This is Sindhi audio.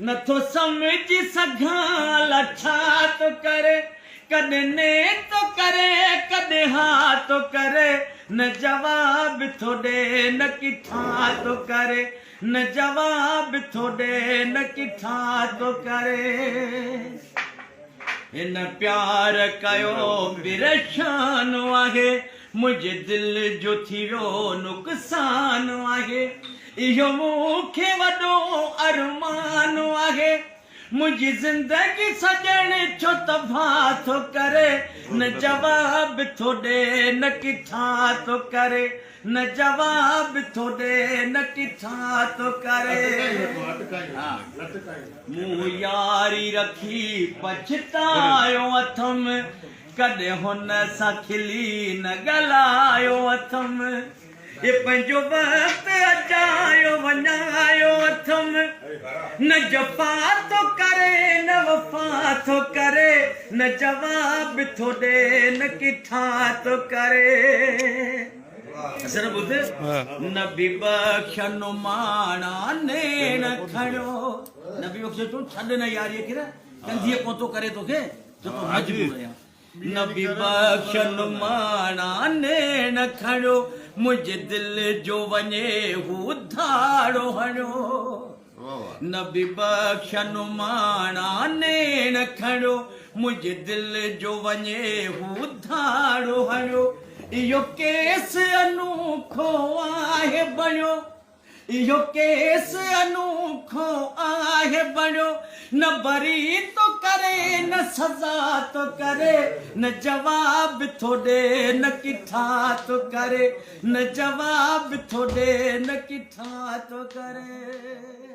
نٿو سمجهي سگهان الا ڇا ٿو ڪري. ڪڏهن ني ٿو ڪري ڪڏهن ها ٿو ڪري. نه جواب ٿو ڏي نه ڪٿان ٿو ڪري. نه جواب ٿو ڏي نه ڪٿان ٿو ڪري. هن پيار ڪيو پريشان آهي. منهنجي دل جو ٿي ويو نقصان آهي. اهو مون کي وڏو ارمان آهي. منهنجي زندگي سڄڻ ڇو تباهه ٿو ڪري. نه جواب ٿو ڏي نه ڪٿان ٿو ڪري. نه جواب ٿو ڏي نه ڪٿان ٿو ڪري. مون ياري رکي پڇتايو اٿم. ڪڏهن هن سان کلي نه ڳالهايو اٿم. هي پنهنجو وقت اجايو وڃايو اٿم. نه جفا ٿو ڪري نه وفا ٿو ڪري. نه جواب ٿو ڏي نه ڪٿان ٿو ڪري. اثر ٻڌ. نبي بخش نماڻا نيڻ کڻيو. نبي بخش چيو ڇڏ نه ياريء کي نه ڪنڌيء ڪونه ٿو ڪري توکي. جو تون مجبور آهيان. نبي بخش نماڻا نيڻ کڻيو، منهنجي دل جو وڃي هو ڌاڙو هڻيو. نبي بخش نماڻا نيڻ کڻيو، منهنجي دل جو وڃي هو ڌاڙو هڻيو. اهو ڪيس انوکو آهي بڻيو. اهو ڪيس انوکو آهي بڻيو، نه بري ٿو ڪري نه سزا ٿو ڪري، نه جواب ٿو ڏي نه ڪٿان ٿو ڪري، نه جواب ٿو ڏي نه ڪٿان ٿو ڪري.